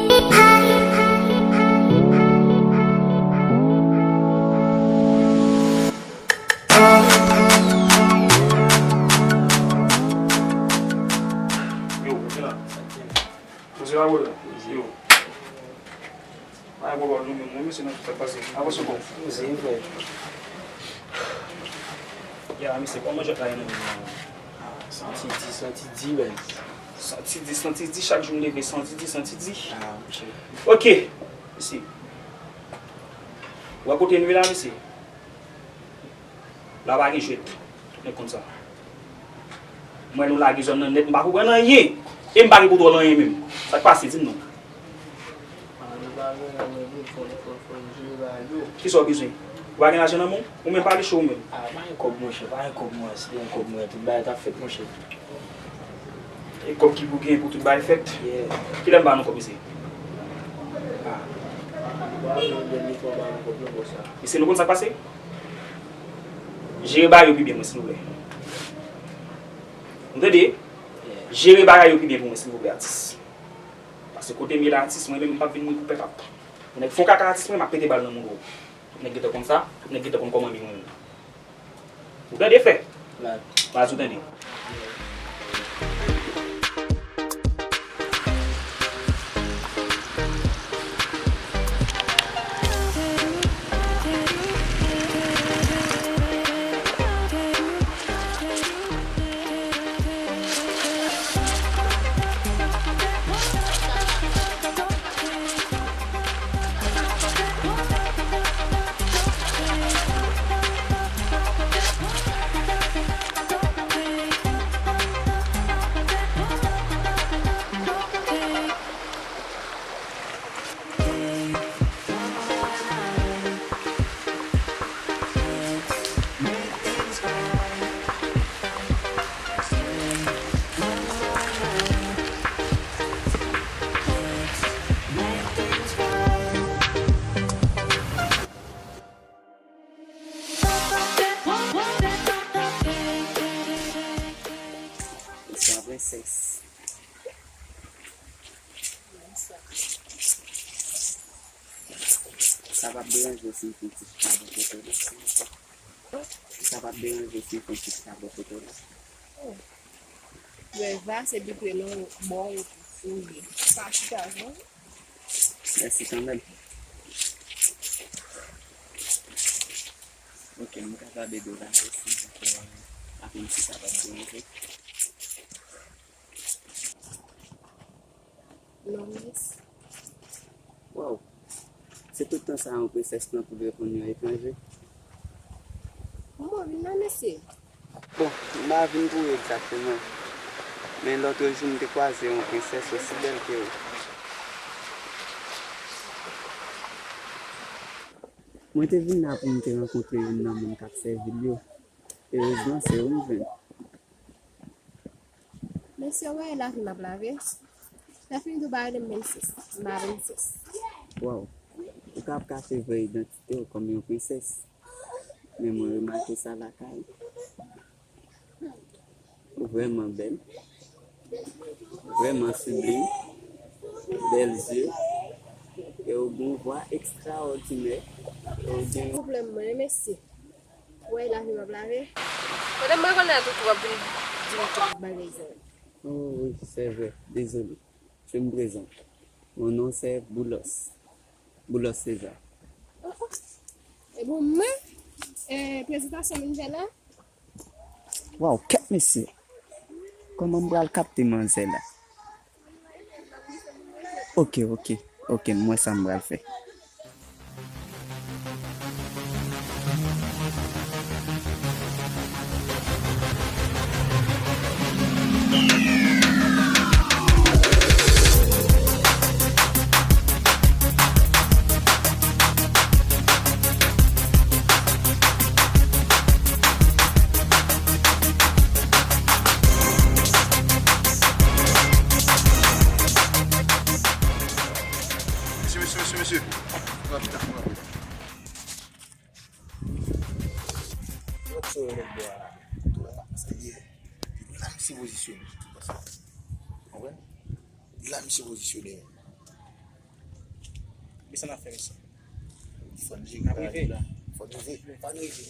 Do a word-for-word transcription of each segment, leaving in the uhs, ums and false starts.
Yo, kote la? Poze la, bro. Yo. Pa gen pwoblèm, nou menm, mwen, mesye, nan tout sa k pase. Avanse, bon. Poze, frè. Ya, mesye, kòman jòt la ye nan menm nan? Santi di, santi di, bèz. Santi di, santi di, chak jou m leve, santi di, santi di. Ah, monchè. Ok, mesye. Ou wè kote nou ye la, mesye? La pa gen jwèt. Nèg konn sa. M wè nou lage zòn nan nèt, m pa konprann anyen. E m pa gen kontwòl anyen menm. Sa k pase, di m non. Ah, nou pa gen anyen, nou fò, nou fò, fò nou jere bagay yo. Kisa w bezwen? Ou pa gen lajan nan men w? Ou menm pale cho ou menm. Ah, pa gen kòb, monchè, pa gen kòb, mwen, si te gen kòb, mwen, tout bagay t ap fèt, monchè. E kòb ki pou gen pou tout bagay fèt? Yeah. Kilè m ba nou kòb, mesye? Ah. Ba nou dènye fwa, ba nou kòb, nou konsa. Mesye, nou konn sa k pase? Jere bagay yo pi byen, mwen, silvouplè. Ou tande? Yeah. Jere bagay yo pi byen pou mwen, silvouplè, atis. Paske kote m ye la, atis, mwen menm, m p ap vin mouri pou pèp ap. Yon nèg fè yon kaka atis mwen, m ap pete bal nan moun ou. Tout nèg gentan konn sa, tout nèg gentan konn kòman m ye mwen menm. Ou tande, frè? Baz, ou tande? Sa prensès. Sa p ap deranje w si m fè yon ti chita bò kote w la? Sa p ap deranje w si m fè yon ti chita bò kote w la? Rèv la, se biten non bò ou ye. Pa chita, non? Mèsi kanmenm. Ok, m kapab ede w la, mèsi. Apre m si sa p ap deranje. Non, mèsi. Waw! Se tout tan sa a yon prensès pran pou l reponn yon etranje? Mwen vin nan mesye. Bon, m pa vin pou ou egzakteman. Men lòt jou m te kwaze yon prensès osi bèl ke ou. Mwen te vin la pou m te rankontre youn nan moun k ap sèvi l yo. Erezman, se ou m jwenn. Mesye, w wè lavi m ap lave. Lè fini tou pa rele m Mensis, m pa Mensis. Waw, ou ka ap kache vrè idantite w kòm yon prensès. Men mwen remake sa lakay ou. Ou vrèman bèl, vrèman siblim, bèl zye, e ou gen yon vwa ekstraòdinè, e ou gen yon... Pwoblèm mwen, mesye. Ou wè lavi m ap lave. Pandan m rekonèt ou tou, w ap vin di m tout bagay sa yo. Oh, wi, c'est vrai. Désolé. Je me présente. Mon nom, c'est Boulos. Boulos César. Oh, oh. E bon, mwen, e, prezantasyon m vin fè la. Waw, kèt mesye. Kòman m pral kapte manzè la? Ok, ok, ok, m wè sa m pral fè. Mesye, mesye, mesye, mesye. Rapid la, rapid. Lòt sou lòt bò a la. Tou la, sa ye. La misye pozisyone. Konprann? La misye pozisyone. Sa n ap fè, mesye. Fò n jere bagay la. Fò n rive. Fò n rive.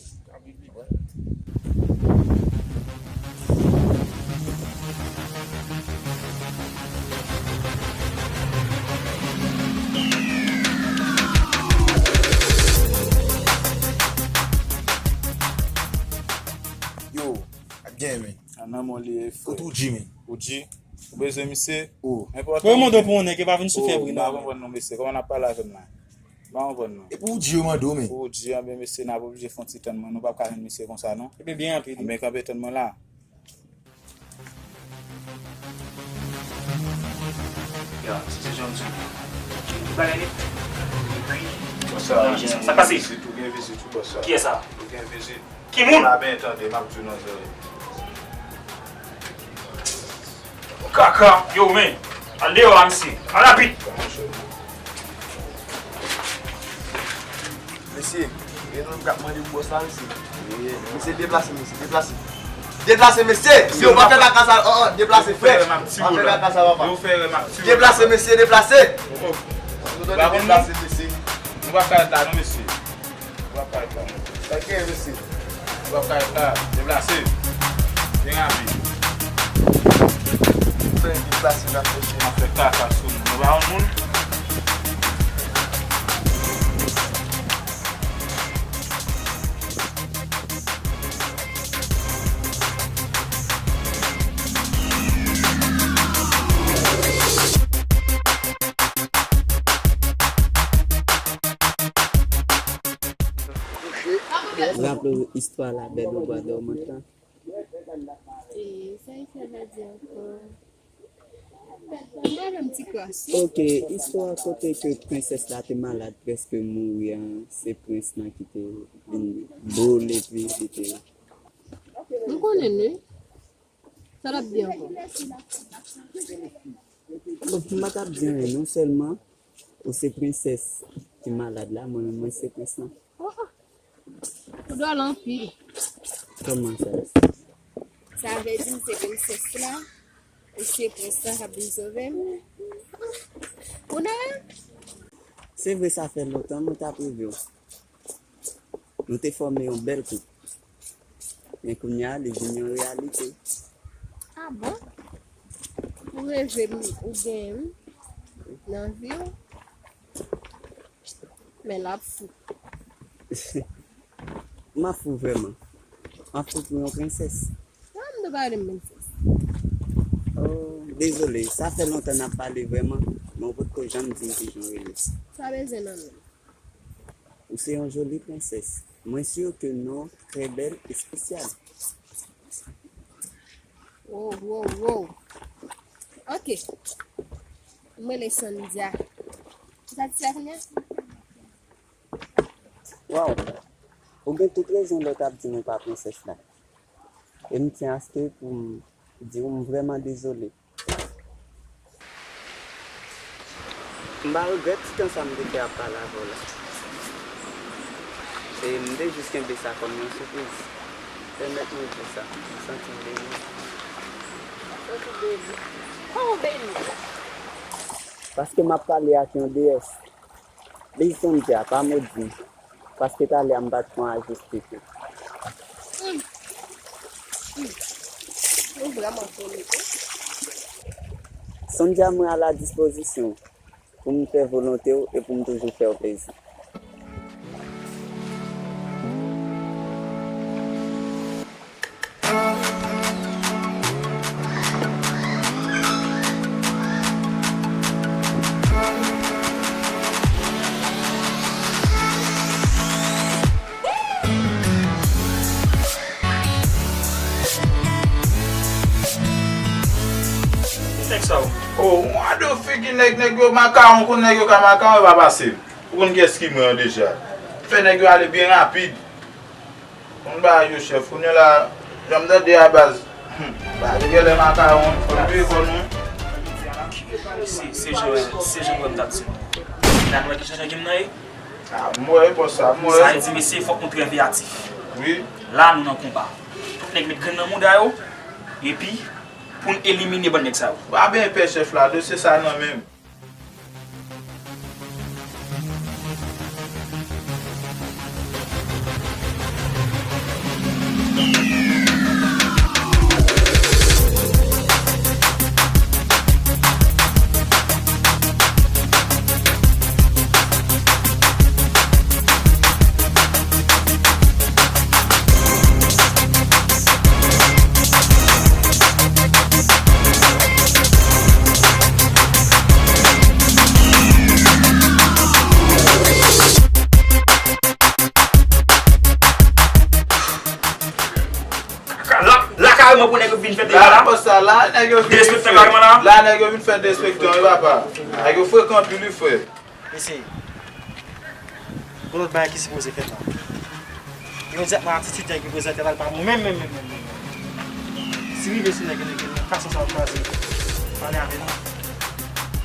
Yo, ap gen, men. A nan mwen li ye, frè. Kote Oudji, men? Oudji? Ou bezwen misye? O. Enpòtan. Pou yo mande pou yon nèg, e pa vin sou fè bri, non. M pa konprann non, mesye. Kòman n ap pale avè m la? M pa konprann non. E pou Oudji yo mande w, men. Pou Oudji, anben, mesye, n ap oblije fè yon ti tann mwen. Nou p ap ka jwenn misye konsa, non. Ebyen, byen rapid. Anben, kanpe tann mwen la. Yo, se, se Johnson. Ki bagay li? Wi. Sa k pase? Ou gen vizit, ou bòs sa. Kiyès sa? Ou gen vizit. Ki moun? Pa byen tande, m ap di w nan zòrèy. Kaka, yo, men. Al deyò a, misye. Al rapid. Mesye, e nou menm k ap mande pou bòs la, mesye. Mesye, deplase, mesye, deplase. Deplase, mesye! Si yo pa fè kaka sa, an, an, deplase, frè. Pa fè kaka sa, papa. Deplase, mesye, deplase! Nou done deplase, mesye. Nou pa fè sa, non, mesye. Ou ap pale pa. Sa k gen, mesye? Ou ap pale pa. Deplase. Byen rapid. Fè deplase, n ap fè kaka sou nou. Nou pa yon moun? Raple w istwa La Belle au Bois dormant lan? E, sa e fè jodi ankò? Ban m yon ti kras, wi. Ok, istwa kote ke prensès la te malad, prèske mouri an, se prens lan ki te vin bo l epi li te... M konnen l, wi. Sa l ap di ankò? Bon, m pa t ap di anyen, non sèlman ou se prensès ki malad la, mwen menm, mwen se prens lan. Oh, oh. Ou dwòl anpil. Kòman sa? Sa vle di m se prensès la, ou se prens lan k ap vin sove m? Ou nan? Se vre, sa fè lontan mwen t ap reve w. Nou te fòme yon bèl koup. Men kounye a, li vin yon reyalite. Ah bon? Ou reve m, ou genyen m nan vi w. Men l ap fou. M ap fou vrèman. M ap fou pou yon prensès. Sa m te pale m prensès? Oh, dezole, sa fè lontan n ap pale vrèman, men w potko janm di m kijan w rele. Sa bezwen nan men m? Ou se yon joli prensès. Mwen si ke non trè bèl, espesyal. Wow, wow, wow. Ok. Mwen rele Sandya. Ou satisfè kounye a? Wow. Ou gen tout rezon lè w t ap di m ou pa prensès la. E m tyen aske pou m di w m vrèman dezole. M pa regrèt ti tan sa m te fè ap pale avè w la. E m te jis kenbe sa kòm yon sipriz. Pèmèt mwen di w sa, m santi m beni. Santi w beni? Kòman w beni? Paske m ap pale ak yon deyès. Li Sandya, pa modi m. Paske talè a m pa t pran ajiste tou. Hmm. Hmm. Ou vrèman fò, mesye. Sandya, mwen a la dispozisyon w pou m fè volonte w e pou m toujou fè w plezi. Nèg sa yo. Oh, mwa de figi nèg, nèg yo makawon, konn nèg yo ka makawon, e pa pase. Ou konn kiyès ki mwen an deja. Fè nèg yo ale byen rapid. Konn bagay yo, chèf. Kounye a la, jan m tande a, baz. Hmm. Bagay yo genlè makawon, fò n veye kò nou. Se, se jan, se jan mwen m t ap di nou. Nan wè ki jan nèg m nan ye? Ah, m wè, bòs sa, m wè. Sa vle di, mesye, fòk nou trè veyatif. Wi. La, nou nan konba. Tout nèg met grenn nan mouda yo, epi pou n elimine bann nèg sa yo. Pa byen pè, chèf la, dosye sa nan men m. La, la kareman pou nèg yo vin fè dega la. La, bòs sa, la, nèg yo vin fè. Derespektan kareman la. La, nèg yo vin fè derespektan, wi, papa. Nèg yo frekan anpil, wi, frè. Mesye, gon lòt bagay ki sipoze fèt la. Imedyatman, atitid nèg yo prezante la, li pa bon menm, menm, menm, menm, menm. Si rive sou nèg yo, nèg yo, nan fason sa yo chwazi pale avè nou,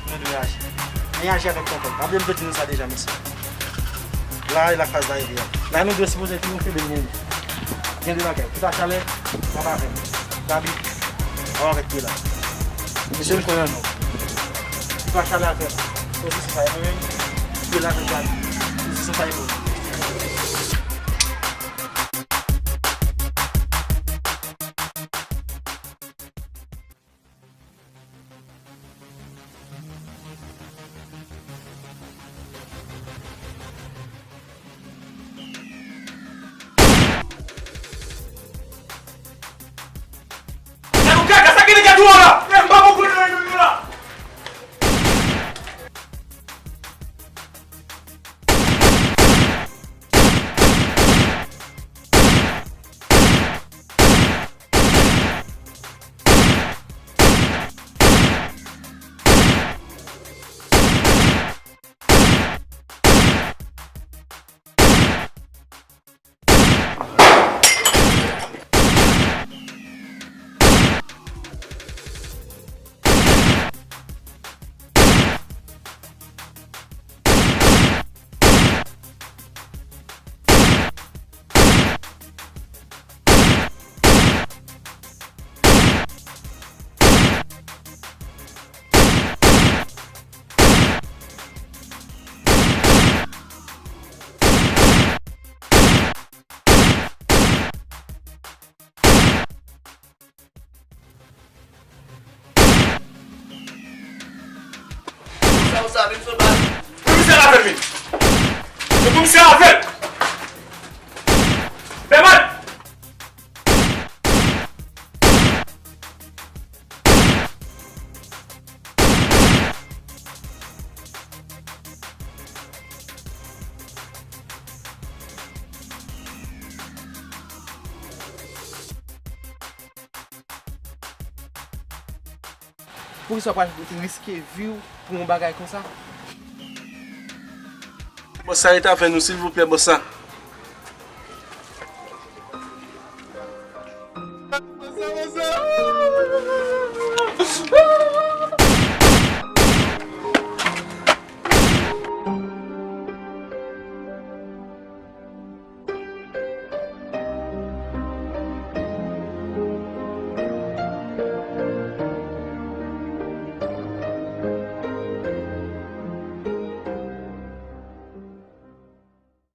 nou dwe aji. Men aji avèk kontwòl. Pa bliye m te di nou sa deja, mesye. La, e la faz la rive a. La, nou dwe sipoze tou nou kenbe nou. Gen de bagay. Tout a chalè, w ap avè m. Gaby, w ap avèk Pela. Mesye, m konnen nou. Tout a chalè avè m. Sosi se sa, e mwen menm. Pela avèk Gaby. Sosi se sa, e mwen menm. Nèg ou kaka, sa ki nèg a tou la? Nèg pa bon kote nèg yo la. Komisè Ravel vin. Se komisè Ravel. Fè mal. Poukisa w pral riske vi w pou yon bagay konsa? Bòs sa, rete avè nou, silvouplè, bòs sa.